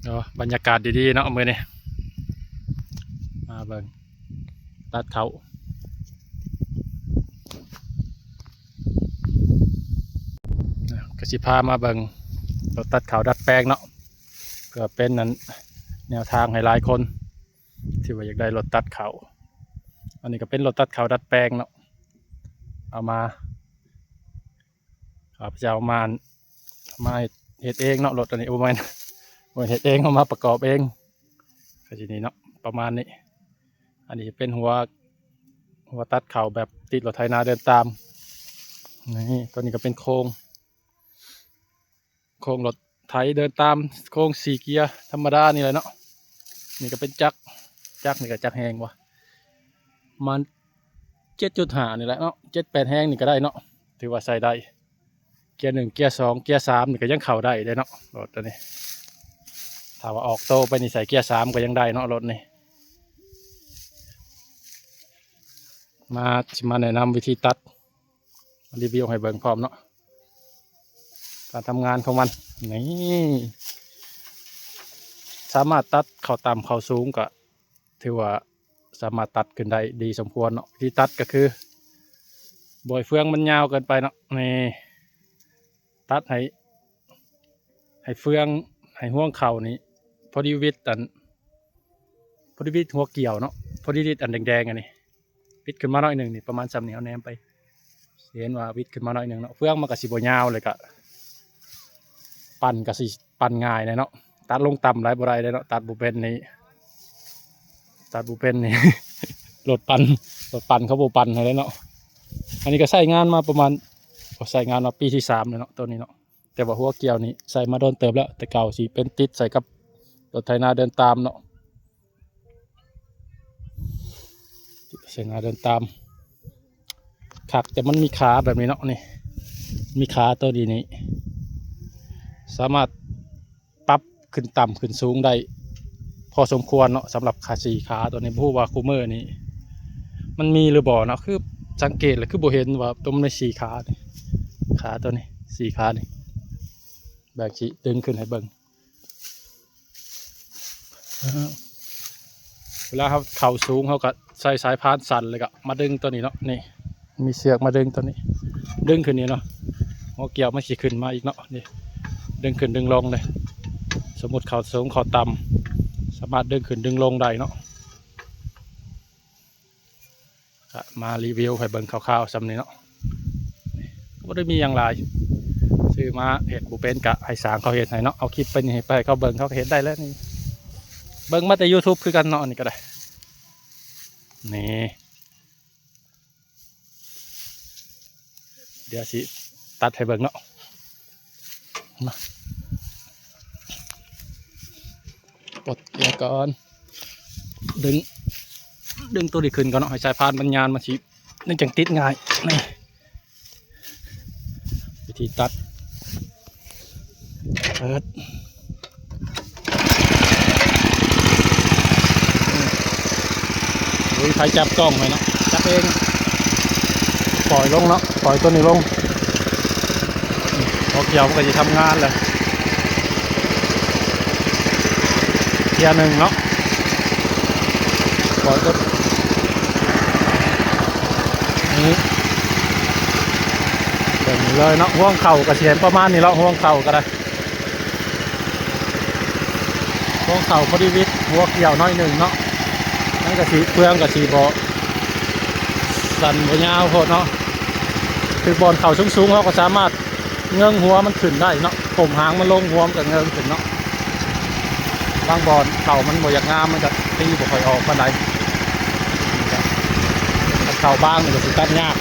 ເນາະ ບັນຍາກາດດີໆເນາະມື້ນີ້ ມາເບິ່ງຕັດເຂົ້າ ກໍຊິພາມາເບິ່ງລົດຕັດເຂົ້າດັດແປງເນາະ ເພື່ອເປັນອັນແນວທາງໃຫ້ຫຼາຍຄົນທີ່ວ່າຢາກໄດ້ລົດຕັດເຂົ້າ. ອັນນີ້ກໍເປັນລົດຕັດເຂົ້າດັດແປງເນາະ ເອົາມາ ຂ້າພະເຈົ້າມາ ມາເຮັດ ເຮັດເອງເນາະ ລົດອັນນີ້ ໂອ້ ບໍ່ແມ່ນ ບໍ່ເຮັດເອງ ເອົາມາປະກອບເອງ ກໍຊິນີ້ເນາະ ປະມານນີ້. ອັນນີ້ຈະເປັນຫົວ ຫົວຕັດເຂົ້າແບບຕິດລົດໄຖນາເດີນຕາມ ນີ້ ໂຕນີ້ກໍເປັນໂຄງ ໂຄງລົດໄຖເດີນຕາມ ໂຄງສີ່ເກຍທຳມະດານີ້ແຫຼະເນາະ. ນີ້ກໍເປັນຈັກ ຈັກນີ້ກໍຈັກແຮງວະ ປະມານເຈັດຈຸດຫ້ານີ້ແຫຼະເນາະ ເຈັດແປດແຮງນີ້ກໍໄດ້ເນາະ ຖືວ່າໃຊ້ໄດ້. ເກຍໜຶ່ງ ເກຍສອງ ເກຍສາມນີ້ກໍຍັງເຂົ້າໄດ້ເດ້ເນາະ ລົດອັນນີ້ ຖ້າວ່າອອກໂຕໄປນີ້ໃສ່ເກຍສາມກໍຍັງໄດ້ເນາະ ລົດນີ້. ມາ ຊິມາແນະນຳວິທີຕັດ ມາຣີວິວໃຫ້ເບິ່ງພ້ອມເນາະ ການທຳງານຂອງມັນ ນີ້ ສາມາດຕັດເຂົ້າຕ່ຳເຂົ້າສູງ ກໍຖືວ່າສາມາດຕັດຂຶ້ນໄດ້ດີສົມຄວນເນາະ. ວິທີຕັດກໍຄື ບໍ່ໃຫ້ເຟືອງມັນຍາວເກີນໄປເນາະ ນີ້ ຕັດໃຫ້ ໃຫ້ເຟືອງ ໃຫ້ຮວງເຂົ້ານີ້ພໍດີວິດອັນ ພໍດີວິດຫົວກ່ຽວເນາະ ພໍດີວິດອັນແດງໆ ອັນນີ້ ວິດຂຶ້ນມາໜ້ອຍໜຶ່ງນີ້ ປະມານສ່ຳນີ້ ເຮົາແນມໄປ ຊິເຫັນວ່າວິດຂຶ້ນມາໜ້ອຍໜຶ່ງເນາະ. ເຟືອງມັນກໍຊິບໍ່ຍາວ ແລ້ວກໍ ປັ່ນກໍຊິປັ່ນງ່າຍແດ່ເນາະ ຕັດລົງຕ່ຳຫຼາຍບໍ່ໄດ້ເດ້ເນາະ ຕັດບໍ່ເປັນນີ້ ຕັດບໍ່ເປັນນີ້ ລົດປັ່ນ ລົດປັ່ນເຂົາບໍ່ປັ່ນໃຫ້ເດ້ເນາະ. ອັນນີ້ກໍໃຊ້ງານມາປະມານ ໂອ້ ໃຊ້ງານມາປີທີສາມແລ້ວເນາະ ໂຕນີ້ເນາະ ແຕ່ວ່າຫົວກ່ຽວນີ້ໃຊ້ມາດົນເຕີບແລ້ວ ແຕ່ເກົ່າຊິເປັນຕິດໃສ່ກັບລົດໄຖນາເດີນຕາມເນາະ ໃຊ້ນາເດີນຕາມ ຄັກ ແຕ່ມັນມີຂາແບບນີ້ເນາະ ນີ້ ມີຂາໂຕນີ້ນີ້ ສາມາດປັບຂຶ້ນຕ່ຳຂຶ້ນສູງໄດ້ພໍສົມຄວນເນາະ ສຳລັບຂາ ສີ່ຂາໂຕນີ້. ບໍ່ຮູ້ວ່າຄູ່ມື້ນີ້ມັນມີຫຼືບໍ່ເນາະ ຄືສັງເກດແລ້ວຄືບໍ່ເຫັນວ່າໂຕມັນມີສີ່ຂານີ້ ຂາໂຕນີ້ ສີ່ຂານີ້ ແບບຊິດຶງຂຶ້ນໃຫ້ເບິ່ງ. ເວລາເຮົາເຂົ້າສູງ ເຮົາກໍໃຊ້ສາຍພານສັ້ນ ແລ້ວກໍມາດຶງຕົວນີ້ເນາະ ນີ້ ມີເຊືອກມາດຶງຕົວນີ້ ດຶງຂຶ້ນນີ້ເນາະ ຫົວກ່ຽວມັນຊິຂຶ້ນມາອີກເນາະ ນີ້ ດຶງຂຶ້ນດຶງລົງເດ້. ສົມມຸດເຂົ້າສູງເຂົ້າຕ່ຳ ສາມາດດຶງຂຶ້ນດຶງລົງໄດ້ເນາະ. ກະມາຣີວິວໃຫ້ເບິ່ງຄ່າວໆສ່ຳນີ້ເນາະ ກໍບໍ່ໄດ້ມີຫຍັງຫຼາຍ ຊື້ມາເຮັດບໍ່ເປັນກະໃຫ້ຊ່າງເຂົາເຮັດໃຫ້ເນາະ ເອົາຄລິບໄປນີ້ໃຫ້ ໄປໃຫ້ເຂົາເບິ່ງ ເຂົາກໍເຮັດໄດ້ແລ້ວນີ້ ເບິ່ງມາແຕ່ຢູທູບຄືກັນເນາະ ອັນນີ້ກໍໄດ້ ນີ້ ດຽວຊິຕັດໃຫ້ເບິ່ງເນາະ ມາ ປົດເກຍກ່ອນ ດຶງ ດຶງຕົວນີ້ຂຶ້ນກ່ອນເນາະ ໃຫ້ສາຍພານມັນຍານ ມັນຊິ ມັນຈັ່ງຕິດງ່າຍ ນີ້ ວິທີຕັດ ເປີດ ໂອ້ຍ ໃຜຈັບກ້ອງໃຫ້ເນາະ ຈັບເອງ ປ່ອຍລົງເນາະ ປ່ອຍຕົວນີ້ລົງ ຫົວກ່ຽວມັນກໍຊິທຳງານແລ້ວ ເກຍໜຶ່ງເນາະ ປ່ອຍຕົວນີ້ ເບິ່ງເລີຍເນາະ ຮວງເຂົ້າກໍຊິເຫັນປະມານນີ້ເນາະ ຮວງເຂົ້າກໍໄດ້ ຮວງເຂົ້າພໍດີວິດຫົວກ່ຽວໜ້ອຍໜຶ່ງເນາະ ມັນກໍຊິ ເຟືອງກໍຊິບໍ່ສັ້ນບໍ່ຍາວໂພດເນາະ ຖືກບ່ອນເຂົ້າສູງໆ ເຮົາກໍສາມາດເງິງຫົວມັນຂຶ້ນໄດ້ເນາະ ກົ້ມຫາງມັນລົງ ຫົວມັນກໍເງິງຂຶ້ນເນາະ ບາງບ່ອນເຂົ້າມັນບໍ່ຢາກງາມ ມັນກໍຕີບໍ່ຄ່ອຍອອກປານໃດ ຄັນເຂົ້າບາງນີ້ກໍຊິຕັດຍາກ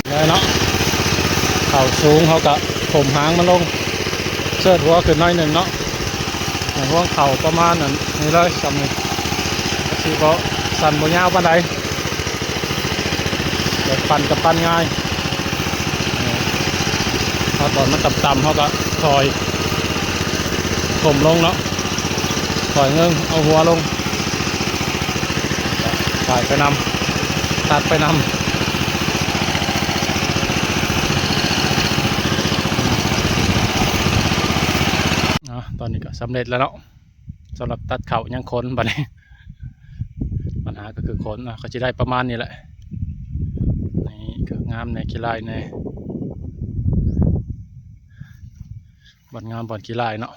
ເລີຍເນາະ ເຂົ້າສູງເຮົາກະກົ້ມຫາງມັນລົງ ເຊີດຫົວຂຶ້ນໜ້ອຍໜຶ່ງເນາະ ໃຫ້ຮວງເຂົ້າປະມານອັນນີ້ເລີຍ ຊ່ຳນີ້ ກໍຊິບໍ່ສັ້ນບໍ່ຍາວປານໃດ ແບບປັ່ນກໍປັ່ນງ່າຍ ເອົາຕອນມັນຕ່ຳໆ ເຮົາກໍຄ່ອຍກົ້ມລົງເນາະ ຄ່ອຍເງິງເອົາຫົວລົງ ຖ່າຍໄປນຳ ຕັດໄປນຳ ອນນີ້ກໍສຳເລັດແລ້ວເນາະ ສຳລັບຕັດເຂົ້າ ຍັງຂົນບັດນີ້ ບັນຫາກໍຄືຂົນເນາະ ກໍຊິໄດ້ປະມານນີ້ແຫຼະ. ນີ້ກໍງາມແດ່ ຂີ້ລ້າຍແດ່ ບ່ອນງາມ ບ່ອນຂີ້ລ້າຍເນາະ.